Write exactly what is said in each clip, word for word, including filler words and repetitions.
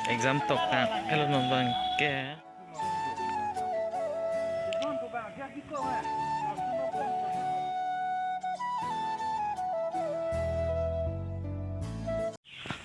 Exam toktang, hello non abangke.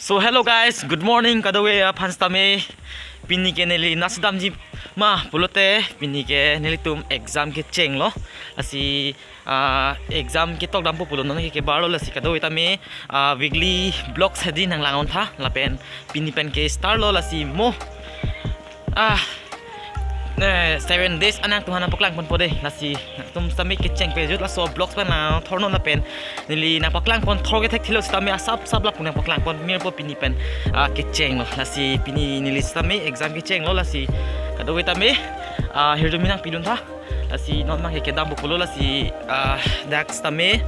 So hello guys, good morning kadokave aphan sitame. Pini ke neli nasi damji ma pulote pini ke nelitum exam kechenglo. Lasi ah, exam ketok dampo pulo, non ke kebarlo, lasi kadokave tame ah, weekly vlogs hedi nanglang-on tha lapen pini pen ke start lo, lasi mo ah, eh, seven days anang tum aphan nangpaklang ponpo dei, lasi nangtum sitame kecheng pejut laso vlogs pen nangthornon lapen neli nangpaklang pon thor kethek thilo sitame asap sap lapu nangpaklang pon mirpo pini pen ah, kechenglo, lasi pini neli sitame exam kechenglo, lasi kadokave tame ah, hirjume nangpidun tha. Lasi non abangke kedampo pulo, lasi ah, dak sitame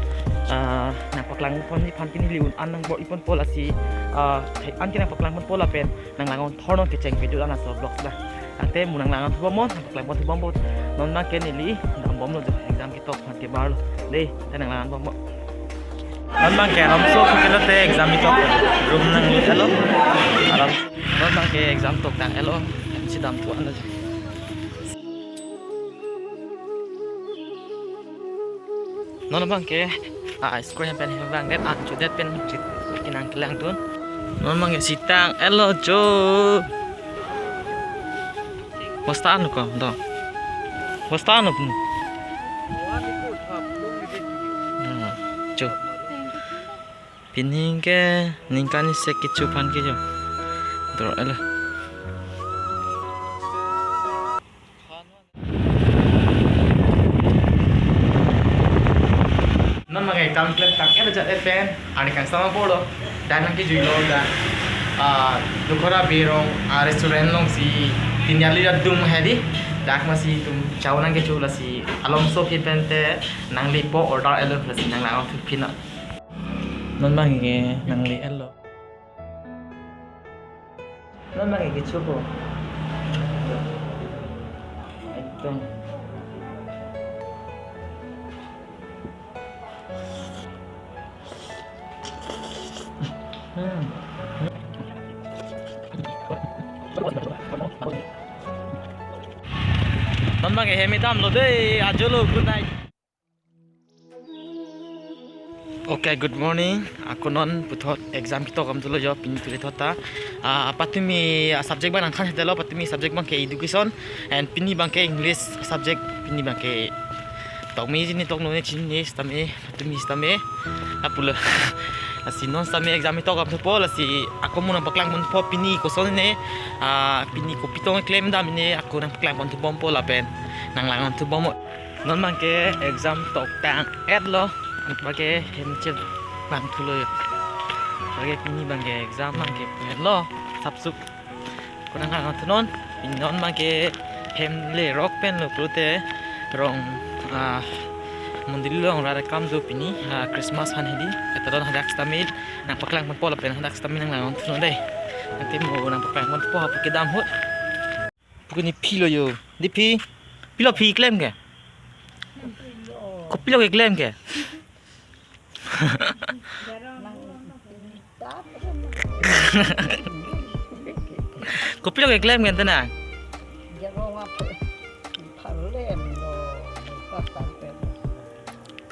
ah, nangpaklang ponji aphan ke neli un-an nangbor-i ponpo, lasi ah, thek an ke nangpaklang ponpo lapen nanglang-on thornon kecheng pejut an laso vlogs la. Tangte mo nanglang-on thubom, mo nangpaklang pon thubompo. Non abangke neli dambomlo jo, exam ketok aphan kebarlo. Dei, te nanglang-on bompo. Non abangke alam so kukilo te exam ketok room nangli-etlo. Alam non abangke exam toktang-etlo. Em si damthu anlo jo. Non abangke ah, school hem pen hem abang det an chudet pen rit kenang kelangdun. Non abangke sitang-etlo jo. Bosta anu ko do. Bosta anu pun. Ah, jo. Pini ke ningkan isi kecho aphan ke jo. Dor-etlo. Non abangke kam klem tak er jat er pen ani kangsam apor lo. Dak nangkejuilo dak ah, Dukhora Birong ah, restaurant alongsi tin arli rat dum hedi. Dak masi itum chow nangkecho, lasi alam so aphi pen te nanglipo, order-etlo, lasi nanglang-on thu phi na. Non abangke nangli-etlo. Non abangke kechopo. Ekdom. Hmm. Non abangke hem damlo dei, ajolo, good night. Okay, good morning. Ako non puthot exam ketok damthulo jo, pini thuri thot ta. Ah, patumi ah, subject abang nangthan hedetlo, patumi subject abangke education and pini abangke English subject, pini abangke tokme jini tokno ne chinine sitame, patumi sitame. Lapulo. Lasi non sitame exam ketok damthupo, lasi ako mo nangpaklang ponpo pini kosonne, ah, pini kopi tong klem damne ako nangpaklang pon thubompo lapen nanglang-on thubompo. Non abangke exam toktang-etlo, anparke hem chevangthulo jo. Anparke pini abangke exam abangke pu-etlo, sapsuk. Ako nanglang-on thunon, pini non abangke hem lerok penlo pulote rong ah, mondoli along rat akam do pini ah, Christmas aphan hedi. Kata don hadak sitame nangpaklang ponpo lapen hadak sitame nanglang-on thunon dei. Tangte mo nangpaklang ponpo, hapu kedam ahut. Puke ne philo jo. Dei phi. Pilo phi klem ke? Kopilo keklem ke? Kopilo keklem ke tena? Jarong apharlem lo.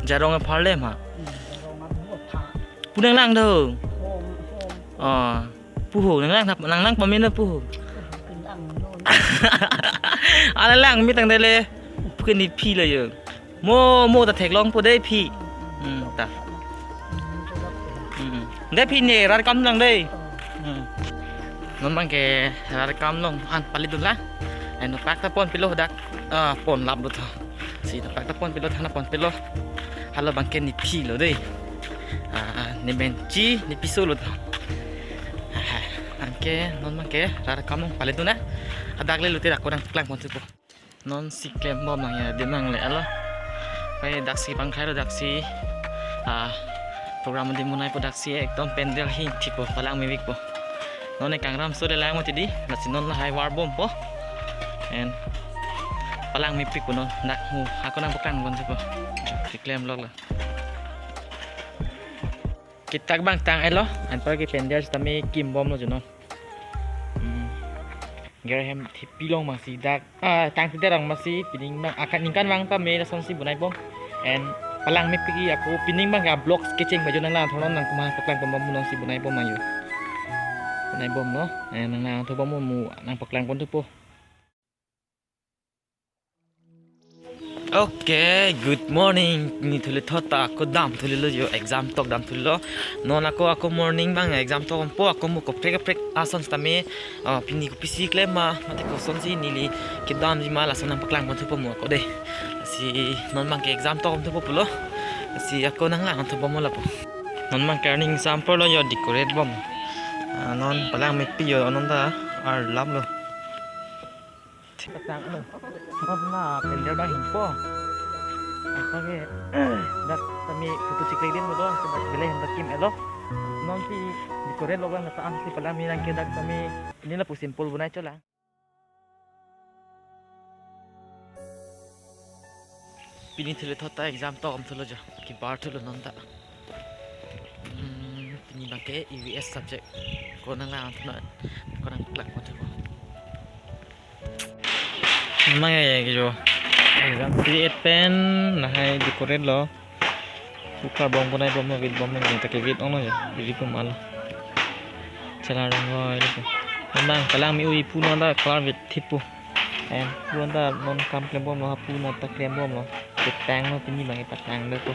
Jarong apharlem ha? Hmm, jarong apharlem. Pu nanglang do. Hom, hom. Oh. Pu ho, nanglang, nanglang pame na pu ho. Pinang non. Ala lang mi tangte le. Puke ne philo jo. Mo, mo ta theklongpo dei phi. Hmm, ta. Hmm. Dei phi ne rat akam lang dei. Hmm. Non abangke rat akam along an pali dunlang. Eno pak ta ponpilo dak. Ah, ponlaplo tho. Si nangpak ta ponpilo, thana ponpilo. Hala abangke ne philo dei. Ah, ne benchi, ne piso lo tho. Ah, anke non abangke rat akam along pali dun na. Adak le lote ako nangpaklang pon thupo. Non si klem bom nang ya, dim nangle-etlo. Pai daksi pangkhai lo daksi. Ah, program dim munaipo daksi ekdom pandal hingthipo, palang mepikpo. Non ne kangram so le lang mati dei, lasi non lahai varbompo. And palang mepikpo non, dak mo, ako nangpaklang pon thupo. Keklem lok lo. Kitak abang tang-etlo, anparke pandal sitame kimbomlo jo non. Hmm. Ger hem thipi long masi dak, ah, tang tidak rang masi pining bang akan ningkan bang ta me lason si bonai bom. And palang mepik ako pining bang ya vlogs kecheng baju nang lang thonon nang kuma paklang bom bom non si bonai bom ayo. Bonai bom no. Eh, nang lang tho bom mu nang paklang bom tu po. Okay, good morning. Pini thule thot ta ako damthu lelo jo, exam tok damthu lelo. Non ako, ako morning bang exam tok ompo, ako mu koprek koprek ason sitame, ah, pini kopisi klem ma, mate kosonsi neli kedamji ma lason nang paklang bom thu po mu ako dei. Si non bang ke exam tok omthu po pulo. Si ako nang lang thu po mu lapu. Non bang ke earning exam po lo jo, decorate bom. Ah, non palang mepik jo, non ta arlap lo. Patang lo. Non la pendel bang himpo. Apa ke? Dak tame photo chiklek din mo do, sebab bele hem dak kim elo. Non si decorate lo bang ta an si palang mi nang ke dak tame ini lapu simple bonai chola. Pini thule thot ta exam tok omthu lo jo. Kebar thu lo non ta. Hmm, pini bang ke E V S subject. Ko nang lang thu na. Ko nang klak ko thu. Mang ya ke jo. Exam si et pen lahai decorate lo. Buka bom bonai bom lo, vit bom lo, ta ke vit ong lo jo. Vit bom lo. Chala rong lo, ini ko. Memang palang mi ui pu non ta kelar vit thipu. Em, pu non ta non kam klem bom lo, pu non ta klem bom lo. Petang lo pini bang ke patang lo ko.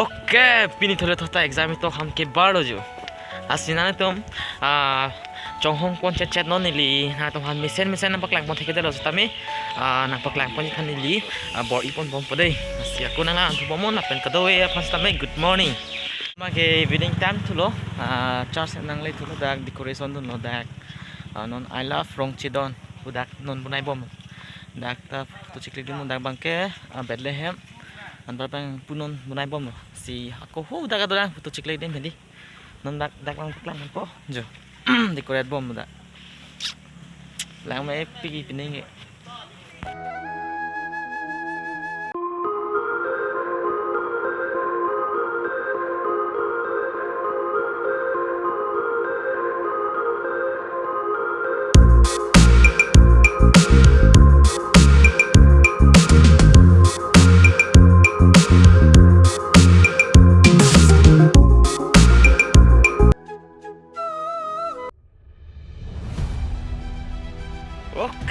Okay, pini thule thot ta exam tok ham kebar lo jo. Lasi nangtum, ah, chonghong pon chet chet non neli, nangtum han mesen mesen nang paklang pon thekdetlo sitame, ah, nang paklang pon than neli, ah, bor-i pon bom po dei. Lasi ako nang lang thu bom non lapen kadokave aphan sitame good morning. Bang ke evening time thu lo, ah, church nang le thu lo dak decoration dun lo dak, ah, non I love Rongchedon pu dak non bonai bom. Dak ta photo chiklek din mo dak bang ke, ah, Bethlehem. Anbar bang pu non bonai bom lo. Si ako ho dak adorang photo chiklek din hedi. Non dak dak bang paklang po. Jo. Decorate bom dak. Lang mepik pining ke.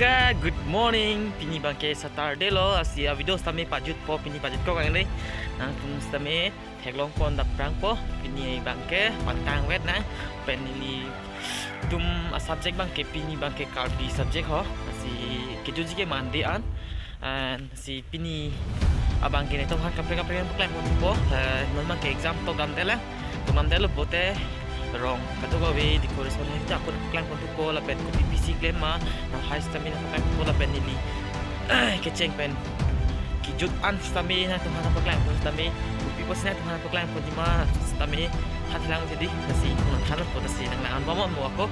Okay, good morning. Pini bang ke Saturday lo, lasi a-video sitame pajut po, pini pajut ko kang le. Nangtum sitame theklong pon dap prang po. Pini bang ke patang vet na. Pen nelitum a-subject bang ke pini bang ke Karbi subject ho. Lasi kejutji ke Monday an. And si pini abang ke netum han kaprek kaprek paklang pon po, eh, non bang ke exam tok damdetlo, tok damdetlo pote rong kadokave decoration hai ta ako paklang pon po lapen kopi pisi klem ma, na hai sitame nang paklang po lapen neli kecheng pen kejut an sitame nangtum han paklang pon sitame, kopi pusi nangtum han paklang ponji ma sitame han lang jadi, lasi nang han po lasi nang lang an bom mo ako.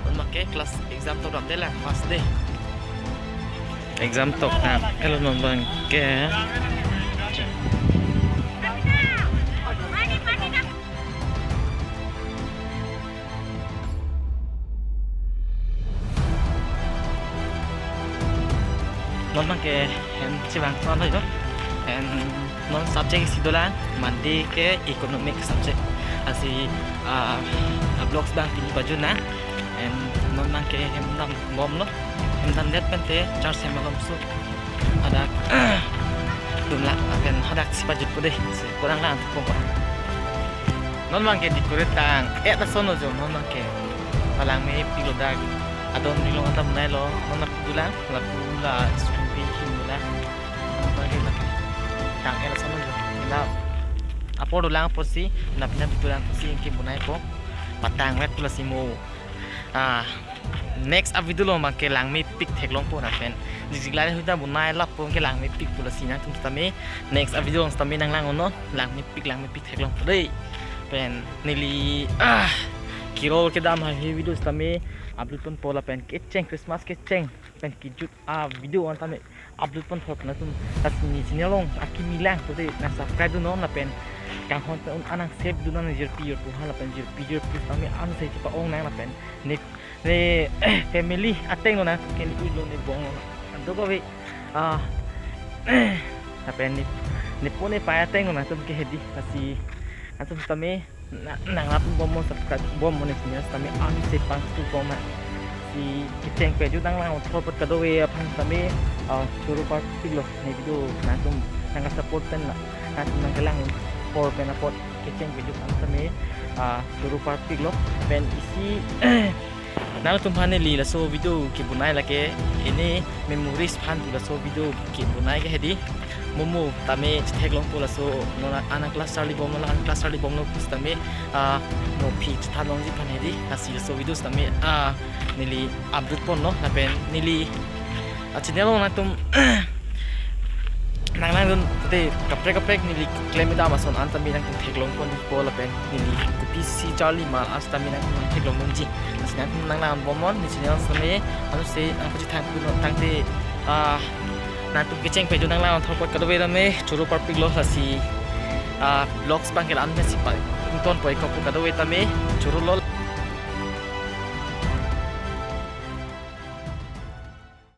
Non bang ke class exam tok damdetlo, first day. Exam tok na, elo non bang ke. Non bang ke hem chevang ton lo jo. Hem non subject isi dolang, Monday ke economic subject. Lasi, ah, a-vlogs bang pini pajut na. Hem non bang ke hem dam bom lo. Hem damdet pen te church hem alom so. Hadak dum lang lapen hadak si pajut po dei. Si kurang lang po. Non bang ke decorate tang. Eh, ta sono jo non bang ke. Palang mepik lo dak. Adon rilong atam nai lo. Non dak dolang. Lapu la screen pe him dolang. Tang el sono jo. La apor dolang apor si, nap nap dolang apor si, ke bonai po. Patang vet pu lasi mo. Ah, next a-video lo bang ke lang mepik theklong po na pen. Jik jik la hui ta bonai lap po ke lang mepik pu lasi nangtum sitame. Next a-video sitame nang lang ono. Lang mepik, lang mepik theklong po dei. Pen neli, ah, kiro kedam hai video sitame upload pon po lapen kecheng, Christmas kecheng pen kejut a-video an tame upload pon thot nangtum lasi neli channel along akimi lang pute nang subscribe dun non lapen kanghon pen un anang save dun nang jirpi jirpo ha lapen jirpi jirpo tame anse chepa-ong nang lapen ne ne family ateng lo nangtum ke ne-ik lo ne bong lo. Dokave ah lapen ne nepo nepei ateng lo nangtum ke hedi, lasi nangtum tame na- nang-up bomnon, subscribe bomnon ne channel tame anse pangtu bomnon. Si kecheng pejut nanglang thor apot kadokave aphan tame ah choro parpiklo ne video nangtum nang support pen la nangtum nangkelang apor pen apot kecheng pejut an tame ah choro parpiklo. Pen isi nangtum aphan neli laso video kebonai lake ini memories aphan pu laso video kebonai ke hedi. Momo tame chetheklongpo laso non anang class charli bomlo, anang class charli bomlo pusitame ah no phi chethan longji aphan hedi. Lasi laso video tame ah neli upload ponlo lapen neli ah channel along nangtum nang nangdun pute kaprek kaprek neli klem dam ason an tame nangtum theklong ponpo lapen neli kopisi charli ma an tame nangtum theklong dunji. Lasi nangtum nang nang bomnon ne channel tame anse nang pachethang pu non tangte ah nangtum kecheng pejut nanglang thor apot kadokave tame choro parpiklo. Lasi ah vlogs abang ke la-an pensi pa ingtonpoi, kok pu kadokave tame choro lo.